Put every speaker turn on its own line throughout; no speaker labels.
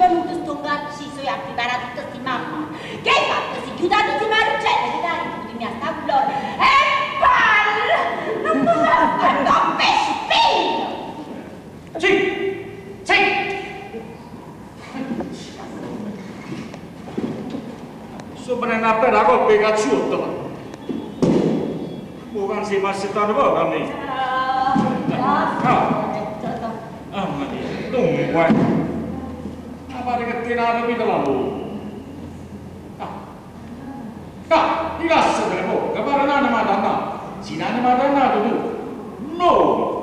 venuto sto acciso e a preparare tutte queste mamma. Che hai fatto? Si chiude tutti i maruccelli, che dai, tutti mi sta loro. E palle! Non posso fare un pesce!
Sì, sì. Sto prendendo una bella coppia di cacciottola. Oh, anzi, ma 70 poco a me. Ah, mamma mia, dunque, ma pare che ti la vita la. Ah, rilassate poco, pare un'anima dannata. Sì, un'anima dannata tu. No!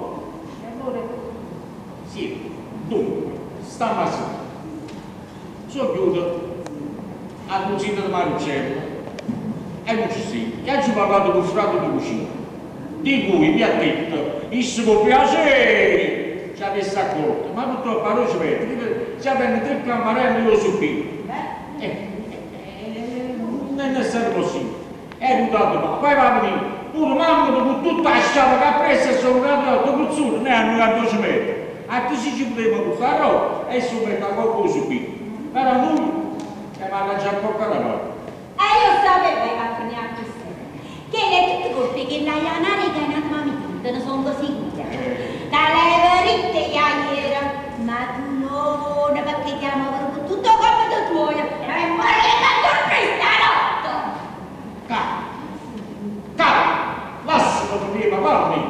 Sì, dunque, stamattina sono chiuso al cucina di Maruccello e non ci si. E oggi ho parlato con il fratello di cucina, di cui mi ha detto, il può piacere, ci avesse accolto, ma purtroppo non ci vede, ci avevano tre cammarelle io su qui. Non è stato possibile. È aiutato ma poi va a venire, pure mamma con tutta la sciava che ha preso e sono andato a puzzone, ne hanno dato 12 metri. A così ci potevamo buttare roba e si mette a coppa su qui. Però noi siamo arrangiati a poca da parte.
E io sapevo che a finire così. Che le tutte colpe che la Ianare che è nata mamma ne sono sicura. Che le veritte ieri, ma tu non perché ti amo per tutto come tu tuo. E muore che questa notte.
Ca, lascialo prima, parli.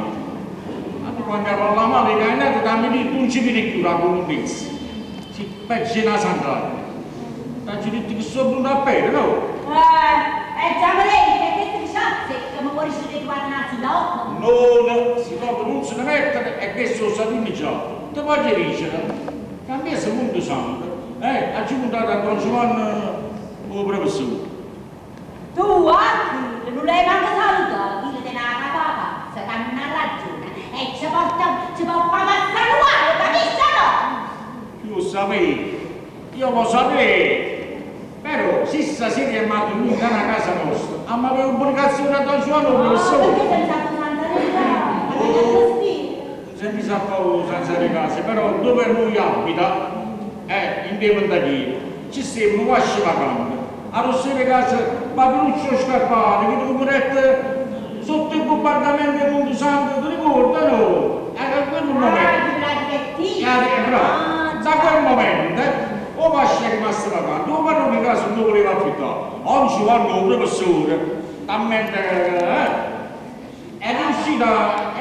Ma tu quando parla male che è nato da me non ci vedi più la comunità. Si peggio una sant'anna. Ti detto che sono venuto a bere, no?
E già me lei che queste sciazze che mi vuoi riguardare una
No, no, si proprio non se ne mettono e questo lo sappiamo già. Ti voglio dire, che a me sono molto santo, ha puntato a Don Giovanni o professore.
Tu anche, non l'hai manco salutato, chi te ne ha capa pazza, che non ha ragione, e ci porta, ci può far passare guai, capisci o no?
Io sapevo, io lo sapevo. Però se stasera è mandato lui a casa nostra, ma avevo obbligazione a Don Giovanni o professore.
Perché sei stato senza casa?
Non si sa senza di casa, però dove lui abita, in via Montagnino, ci stiamo quasi vacante. A rossere casa Papiluccio Scarpani, che tu mette sotto il bombardamento del Monte Santo, ti ricorda no? Era quel momento. Da quel momento, o Pasci è rimasto vacante, o padrone di casa non voleva affittare. Oggi vanno un professore, talmente è riuscita,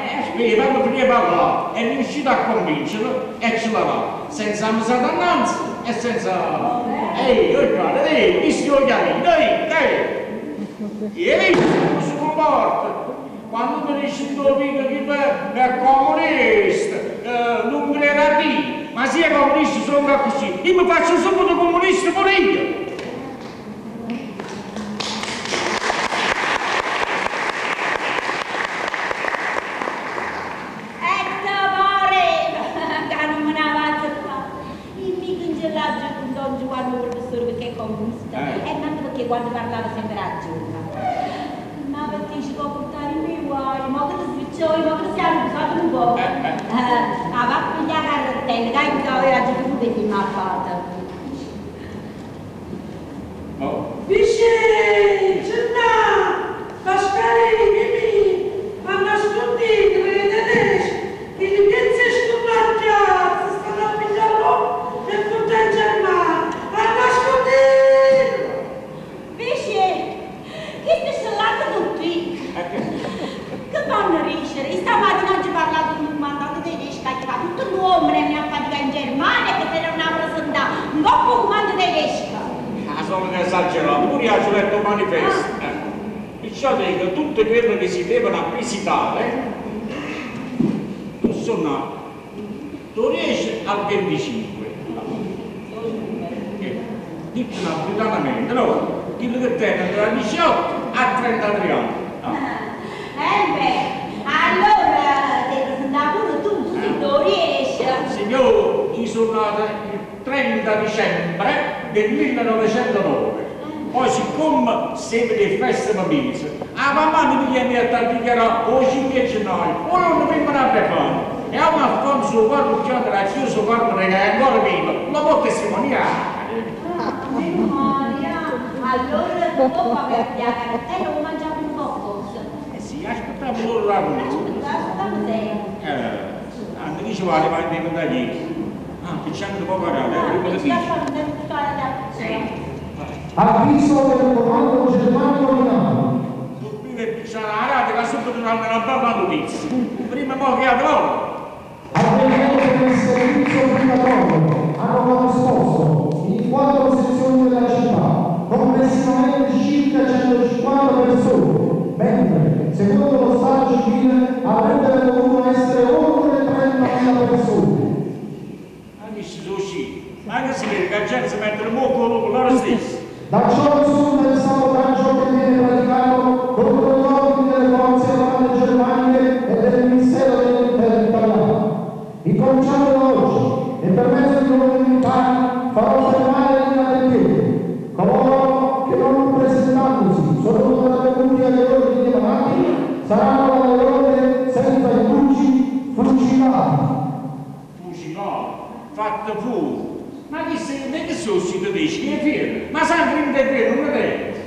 è riuscita a convincerlo e ce la va, senza misatannanza e senza... Ehi, io guarda, ehi, visto gli amici, ehi, ehi, e visto come si comporta? Quando mi dice il tuo figlio che è comunista, non crede a Dio, ma se è comunista sono così, io mi faccio subito comunista pure io.
E te pareva che non me ne aveva qua. Il mica in gelato con Don Giovanni il professore perché è comunista e manco perché quando parlava sempre ragione. Ma perché ci può portare i miei guai, ma che ti switchò, ma che siamo usati un po'. Ah, va a pigliare la carrettella, che io avevo già tutto che mi ha fatto.
Oh.
Dice, Gennà, Pasquale, Mimì, ma nascondete per i tedeschi, che li piazze sulla piazza, stanno a pigliare per portare in Germania, ma nascondete!
Dice, che ti sono tutti? Che vanno a ridere? Stamattina oggi ho parlato con un comandante tedesco che fa tutto l'uomo e mi ha fatto in Germania che se non ha presentato un po' comando tedesco.
Ah, sono esagerato, pure io ho letto un manifesto. Perciò dico, tutte quelle che si devono visitare sono 12 al 25. Detto napoletanamente, no? Quello che tiene tra 18 a 33 anni.
Beh, allora ti presentare pure tu, tu sei 12.
Signore, io sono nato il 30 dicembre del 1909. Poi siccome sempre le feste bambine, la mamma mi viene a dichiarare o 5 gennaio, o non prima una befana. E a un Alfonso parrocchiano della chiusa Carmine che è ancora vivo, lo può testimoniare.
Ah, meno male, ah. Allora dopo aver la cartella ho mangiato un po' cosa.
Eh sì, aspettavo loro là con
Aspetta, aspettiamo sempre.
Anche chi ci va, va a diventare lì. Ah, facciamo un po' guardare, prima di
Ci
dire.
lasciamo tutta la
Avviso del comando germanico di Napoli.
Tu prima di pisciare la rata che subito danno una bella notizia. Prima mo che avrò.
Avvenendo che il servizio obbligatorio hanno corrisposto in quattro sezioni della città complessivamente circa 150 persone, mentre secondo lo Stato civile avrebbero dovuto essere oltre 30.000 persone.
Anche se sono usciti, anche se vede che la gente si mette il mucco loro stessi.
Da ciò risulta il sabotaggio che viene praticato contro gli ordini delle forze armate germaniche e del Ministero dell'Interno italiano. Incominciando da oggi e per mezzo di ordini militari farò fermare l'inadempiente. Coloro che non presentandosi sono trattenuti agli ordini emanati saranno dalle ore senza indugi fucilati.
Fucilò, fatto fu. Ma chi se ne che sono i tedeschi? Che fiero? Ma sa che non è vero, non è vero.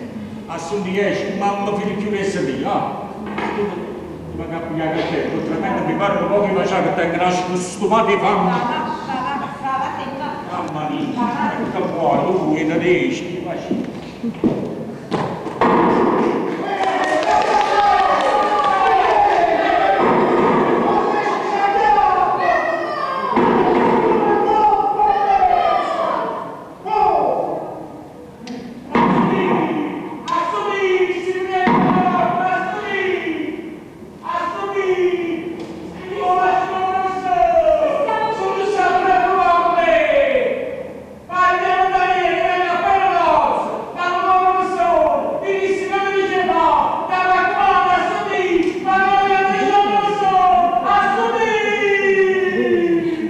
Assunti esce, mamma figlio più resta lì, ah. Ma che che è, tremendo mi pare un po' che faccia che tengo una stufata di
Va,
fame.
va, va, va, va, va, te, va.
Mamma mia, che buono, lui i tedeschi, facci.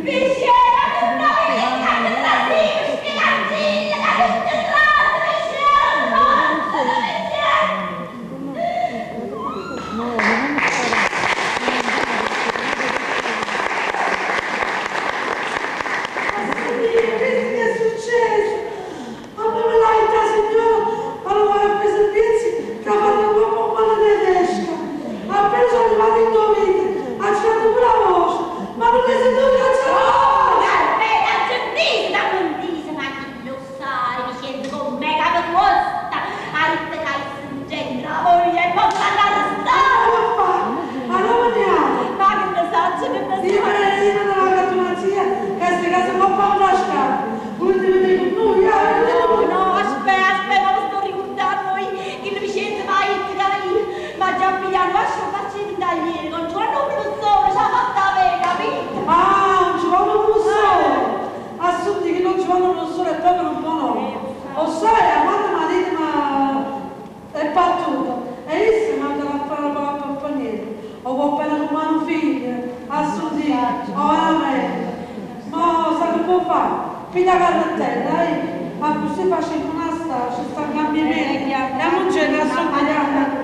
Vicera, tutta la vita, spiegancilla, che tutte trate, vicera, forza, vicera.
Che è successo? A me me l'ha detto la signora, allora ha preso i pezzi che ha fatto un po' male tedesca. Appena sono arrivato in dovete, ha girato pure la voce, ma non è sentito che c'è la voce!
Aspetta, gentile, montisa, ma chi lo sa, vicenda con me che mi costa, a ritta che si la voglia e poi l'arrestare.
Come fa? Allora andiamo!
Ma che ne so, che ne
Io
so.
me ne dico della cattunazia che queste case un po' una scarpa. Volete vedere con noi? Eh?
No, no, aspetta, aspetta, ma mi sto ricordando io, che il Vicenza va in Italia, ma già pigliano, lascia farci in Italia, con Giovanni un professore, ci ha fatta bene, capito?
Ah, non ci vanno un professore! Assunti che non ci vanno un professore è proprio un buon uomo. O sai, la madre mi ha detto ma è battuta. E io mi andava a fare la pappagnetta. Ho appena con un figlio, assunti, oh veramente. Ma sa che può fare? Piglia la carrettella, eh? Ma così faccio una sta, ci sta un cambiamento. E non c'è nessuno, andiamo.